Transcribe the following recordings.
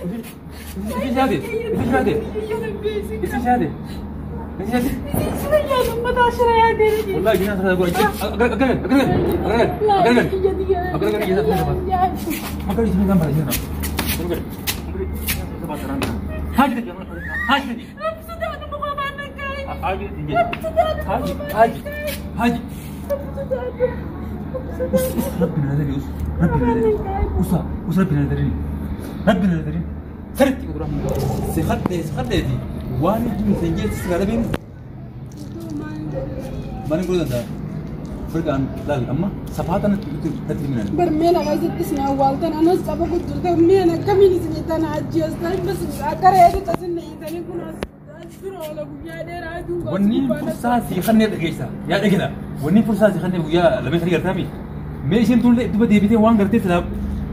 Isi shaade. Isi shaade. Isi shaade. Isi shaade. Wallahi gina sana gua. Agar agar agar agar agar agar agar gina sana agar gina gambar gina. Agar Haji haji haji haji haji us us rabbi nazari us rabbi nazari usa us rabbi nazari rabbi nazari sarti ugra si khadde si khadde di wani dun sanje si garabin mani gurda فرقان لا اما صفاتنا تدري من برميلا غايزة تسمع والدن انا صعب قلت مين كمين سنتنا عجيز بس اكره تسنة يتني كنا وني فرصة سيخني دقيسة يا دقينا وني فرصة سيخني ويا لبيت خلي قرتامي ماشي انتو اللي تبى ديبيتي وان قرتي تلعب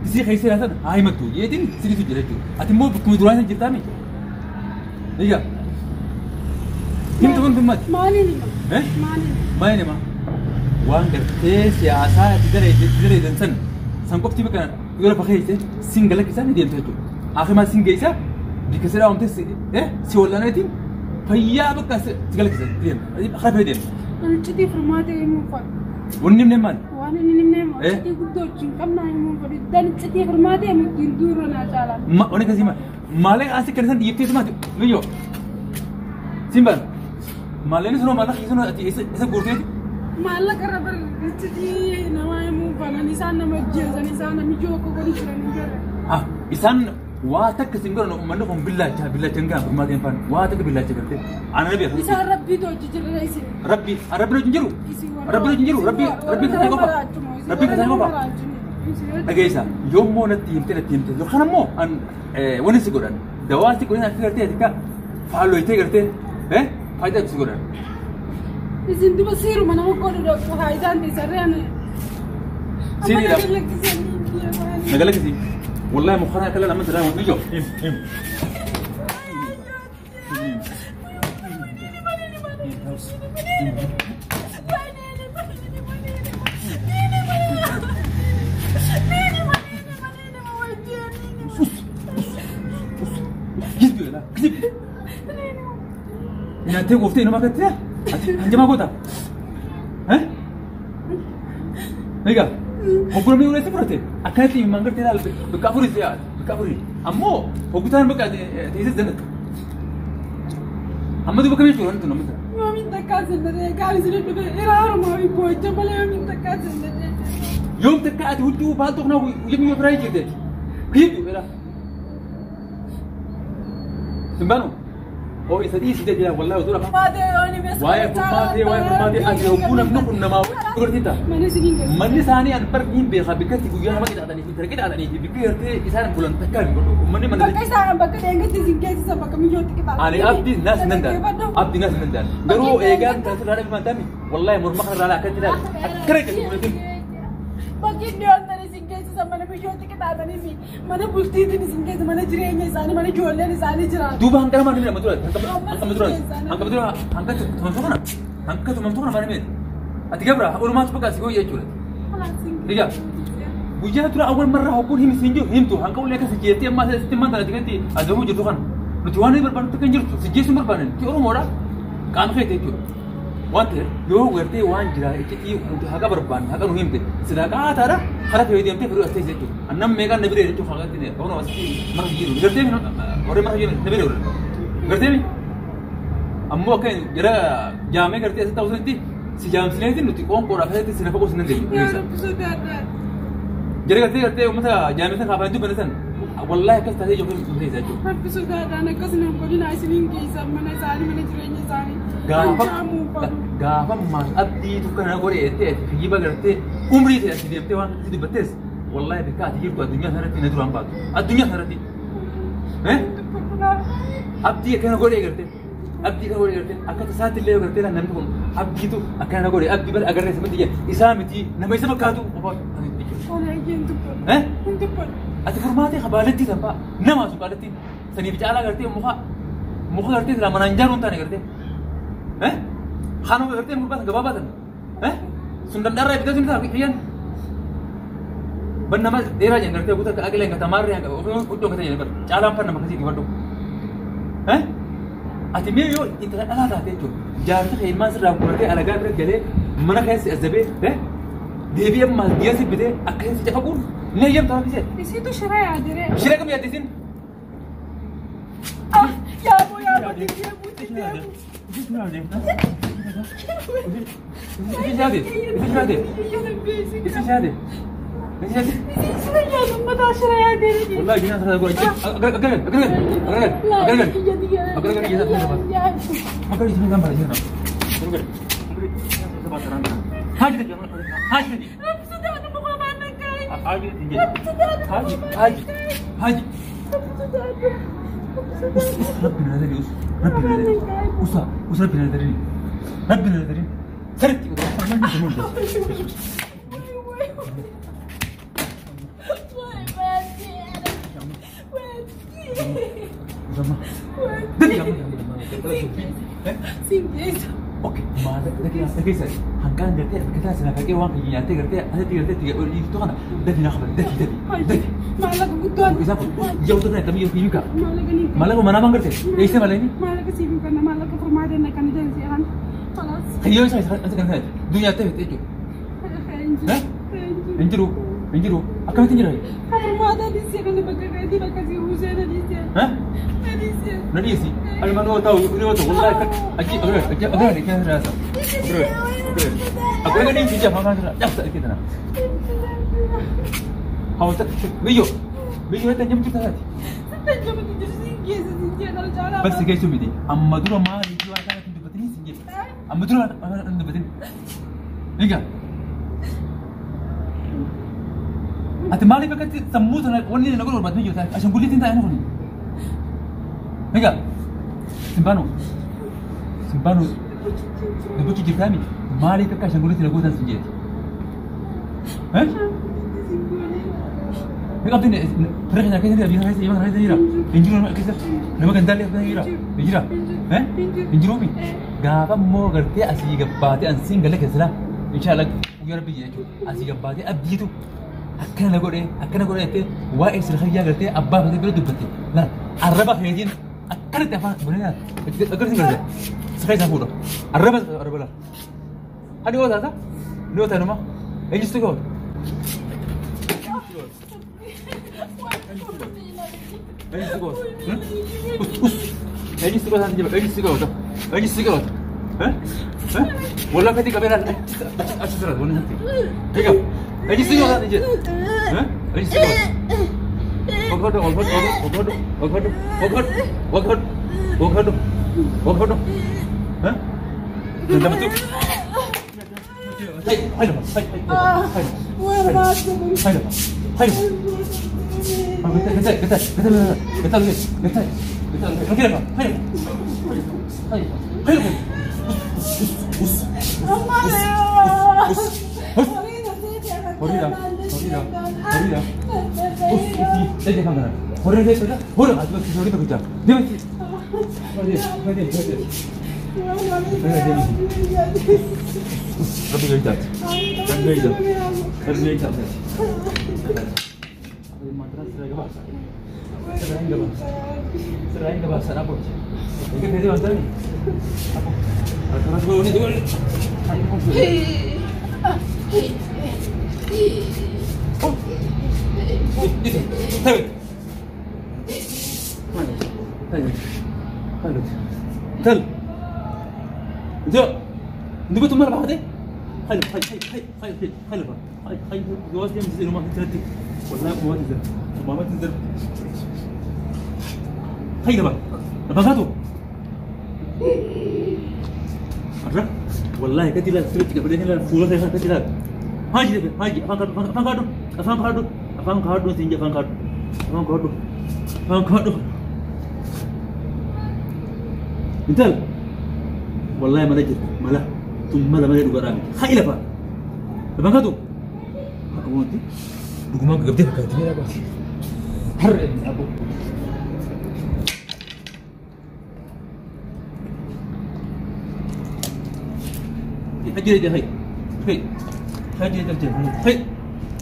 سي خيسي هذا هاي مكتو يدين سيري سجلتو اتمو بكم دوران جرتامي ايجا انت كنت مات ماني ايه ماني ما وان قرتي سياسة تدري تدري دنسن سنقفتي بك يقول فخيسي سينجلك سنة دينتو آخر ما سينجيسا بكسر أمتى إيه سوالنا تيم فيا بك تقولك زين خاف هدين أنا تشتي فرماتي مو فل وني من مال وانا نمني ما تشتي قدو كم نايم مو فل دان تشتي فرماتي مو تندور أنا شالا ما وانا كذي ما مالك أسي كنسان يبتي سمعت ميو سيمبا مالين سنو مالك يسنو إيش إيش قرتي مالك ربر تشتي نواي مو فل نيسان نمجز نيسان نمجو كوكو نشرن آه إنسان واتك سينغر منهم بالله بالله تنقى ما تنفع واتك بالله تقرتي أنا نبي إذا ربي تو تجري رئيسي ربي ربي تنجرو ربي تنجرو ربي ربي كذا ربي كذا أجيسا يوم مو نتيم تنتيم تنتيم خنا مو أن وني سيقولن دواء سيقولن أكثر تيجي فعلوا يتقرتي إيه فايدة سيقولن إذا أنتم بصيروا ما أنا أقول لك فايدة أنت سريعة سيري لا نقول لك سي والله مخنا كلا لما ترى نيجو ام ام يا تيجي إنه ما كتير هنجمع قطع ها نيجا هقول مين ولا سفرته أكلت من منقر تلا بكافوري زياد بكافوري أمو هقولان بقى تيجي زنت أما دي بكمل شو أنت نمت ما من تكاسل ده قال زين ده إيران ما في بوجه بلا من تكاسل ده يوم تكاد ودو بالتونا ويوم يفرج كده كيف يلا سمبانو هو يسدي سيدي ده والله ودورا واي فماتي واي فماتي أنت هقول نحن نما قرتيتا من ثاني أن بركين بيخا بكتي بيجي ما كده أدني في تركيد أدني في بكيرتي إسان بولن تكلم من من بكيسان بكتي إنك تزيد سبك من يوتك أنا أبدي ناس نندر أبدي ناس نندر درو إيجاد تسأل هذا بمنتمي والله مرمخ على كتير أكرهك بكيت نيوان تري سنجيس mana biyyooti qixaaxanii fi mana bultiitiin isin keessa mana jireenya isaanii mana ijoolleen isaanii jiraatu. Duuba hanqara maal nama dura hanqama dura hanqama dura hanqa tumamtu kana hanqa tumamtu kana maal meeti ati gabra oolumaatu bakka si gooyya jechuudha. Egaa guyyaa dura awwal marra hogguun himi siin jiru himtu hanqa ulee akka si jeettee ammaa sitti man tana tikanti azamuu jirtu kana nuti waan barbaadnu kan jirtu si jeessuun barbaadan ti Oromoodha qaama keeti jechuudha. Waan ta'eef yoo gartee waan jira iccitii nuti haqa barbaanne haqa nu himte silaa qaataadha karaa fayyadamtee firii as teesse jechuudha. Annam meeqaan na biree jechuudha haqatti Oromoo asitti mara jiru gartee warri mara jiru na biree gartee ammoo akka jara jaamee gartee asitti ta'uu sanitti si jaamsineetiin nuti qoonqoodhaaf asitti si nafa qoosuu hin dandeenyu. Jara gartee gartee uummata jaamee san kaafanii dubbanne san والله كنت هتيجي في المسيسة جو. ربي سوداء أنا كسر نقولنا عايزين كيسة من زاني من جرين زاني. قافة ما أبدي تكون أنا قولي إنت في جيبك قلت عمري تأتي أنت وأنا تدي بتس والله بكات تجيب الدنيا ثرتي ندور عن بعض الدنيا ثرتي. إيه؟ أبدي كان قولي قلت أبدي كان قولي قلت أكثر ساعات اللي قلت لها نمكن أبدي تو أكان قولي أبدي بس أقرر سمتي إسامتي نما يسمى كاتو. إيه؟ أنت فرماتي خبالتي تبا نما سبالتي سني بيجالا करती मुखा मुखा करती तेरा मनंजर उनता नहीं करते हैं खानों के करते मुखा गवाबा था हैं सुंदर डर रहा है बिता सुनता अभी खियान Ban nama dheeraa jedhan gartee guutuu akka aqilee hin katamaarree huccuu akka ta'e caalaan fan nama akkasiiti wadhu. Ati mee yoo intala dhalaa taate jechuudha. Jaarsa kee ilmaan sirraa guuratee alagaa bira galee mana keessa azabee deebi'ee ammaas biyya si bitee akka si cafaquun ni eeyyamta waan isee. Isiitu shira yaadiree. Shira kam yaadde isin? Yaaboo yaaboo deebi'ee deebi'ee. Isin shaade? Isin shaade? Isin shaade? Isin shaade? Shira yaadu mataa shira yaadee. Wallahi jinaan sana godha. Agar agar agar agar agar agar agar agar agar gambar aja. Haji haji haji haji haji haji ربنا ندري ربنا ندري وصا ربنا ندري ربنا ندري سرتي Oke, maal hanqaan gartee bakka sana faqee waan kiyya nyaattee gartee asitti gartee dhiiftuu kana dafi naa qabadde dafi dafi dafi. Maallaqa guddaan. Isaa kun ji'a kana tamii yoo ka. Maallaqa ni. Maallaqa manaa maan gartee eessee malee ni. Maallaqa siif hin kenna maallaqa furmaata na kan jedhan seeraan. Kalaas. Kiyyoo isaa isa kan ta'e duniyaa ta'e jechuudha. Hin jiru hin jiru akkamitti hin jira? Furmaata dhiisee kana bakka keetii bakka si buusee na dhiisee. Na dhiisee. Na dhiisi. Alma no ta'u ni ta'u wallahi achi agar achi agar kan rasa. Agar agar agar ni sija faham kan dah tak kita nak. Hawata biyo biyo tan jam kita hati. Bas keessa miti amma dura maali waan kana dubbatanii sin jedhe amma dura waan kana dubbatanii egaa ati maaliif akkatti sammuu tana wanni na godhu barbaadne jirta ashanguliitiin taa'ee kuni egaa simbaanu simbaanu dubbachuu jirtaa miti maaliif akka ashanguliitiin na gootan sin jedhe Qabdin fira keessa jira biyya keessa jira keessa jira injiru nama keessa nama gandaallee keessa jira jira injiruumi gaafa immoo gartee asii gabbaatee ansiin galee keessa inshallah guyyaa rabbi jechuudha asii gabbaatee abdiitu akkana godhee jettee waa'ee sirxayyaa gartee abbaa feetee bira dubbatte laal arraba feetiin akkanatti afaan godhee akkanatti gartee sirxayyaa isaa fuudha arraba arraba laal hani yoo taata ni yoo taanuma eenyustu gahu والله ما نجد ملا ثم لا ما نجد قرامي خايلة فا بانكاتو أبو بقوم قبضي فكرتني لا بس حر أبو هجري هاي هاي هجري هاي هاي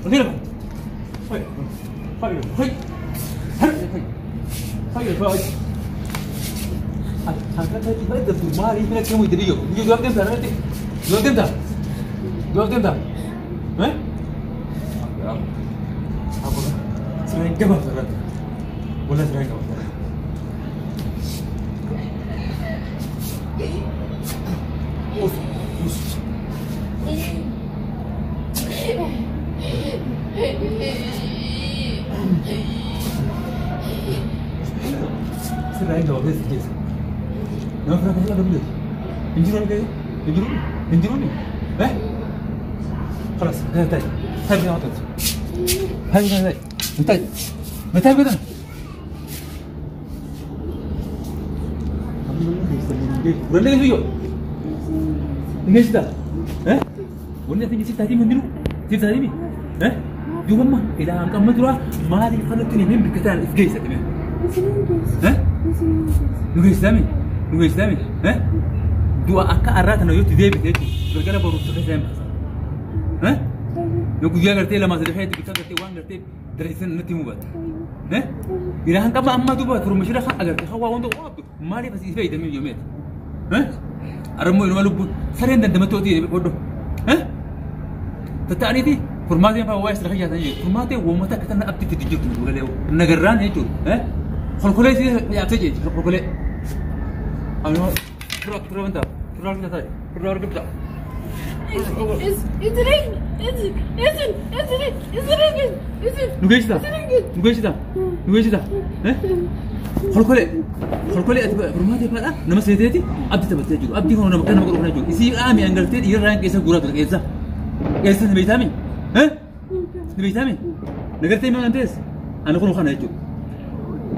غير Fayya fayya fayya fayya fayya. Hanqatatti fayyadamtu maaliif natti himu itti biyyo biyyo du'aaf deemtaa natti du'aaf deemtaa du'aaf deemtaa eh sireen gabaabsa irratti wala sireen gabaabsa irratti. Us us. Sireen gabaabsa si keessa. Nama fira keessa dhabu jechuudha. Injiruun keessa injiruun injiruun eh خلاص ta'i ta'i ta'i ta'i ta'i ta'i ta'i ta'i ta'i. Kurang lagi yo. Ini sih eh? Wanni ati si tadi mendiru? Si tadi mi? Eh? Duuba ma ila hanqa amma dura maaliif kanatti ni hin bikkataan if geessa dhibee? Eh? Nu geessitami? Nu geessitami? Eh? Du'a akka arraa tana yoo itti deebite jechuudha. Galgala boruuf keessa hin baasa. Eh? Yoo guyyaa gartee lama sadii keessatti bikka gartee waan gartee diriirsan natti himuu baatte. Eh? Ila hanqa amma duuba turmishira kan agarte kan waa wanta waa maaliif asii fayyadamee yoo meeti? Eh? Arammoo inuma lubbuun sareen dandamattoo ta'e hodho. Eh? Tatta'aniiti furmaateen fa'aa waa'ee sirra jaatan jiru. Furmaateen uummata akka tana abdiitti jirtu galee nagarraan jechuudha. Eh? Kolkolee si yaabsee jechuudha kolkolee. Ammoo tura tura wanta tura argita taa'e tura argita. Nu geessita nu geessita nu geessita. Eh? Kolkolee kolkolee ati furmaatee fa'aadha nama seeteeti abdii taphattee jiru. Abdii kun nama kana godhu jiru. Isii dhaami angaltee dhiirraan keessa guuraa ture keessa. Keessa ni beektaami? Eh? Ni beektaami? Nagartee maal antees? Ani kun kana jechuudha.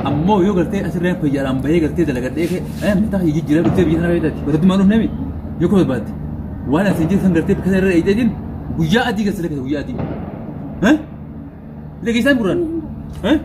Ammoo yoo gartee asirraan fayyaadhaan bahee gartee dalagadhee kee mataa jijjiiraa dhuftee biyya sana fayyadaati. Barattuu maal dhufneemi? Yoo kuma barbaadde. Waan asiin jiru san gartee bakka irra eegdeetiin guyyaa adii gartee lakkisa guyyaa adii. Eh? Lakkisaan gurraan. Eh?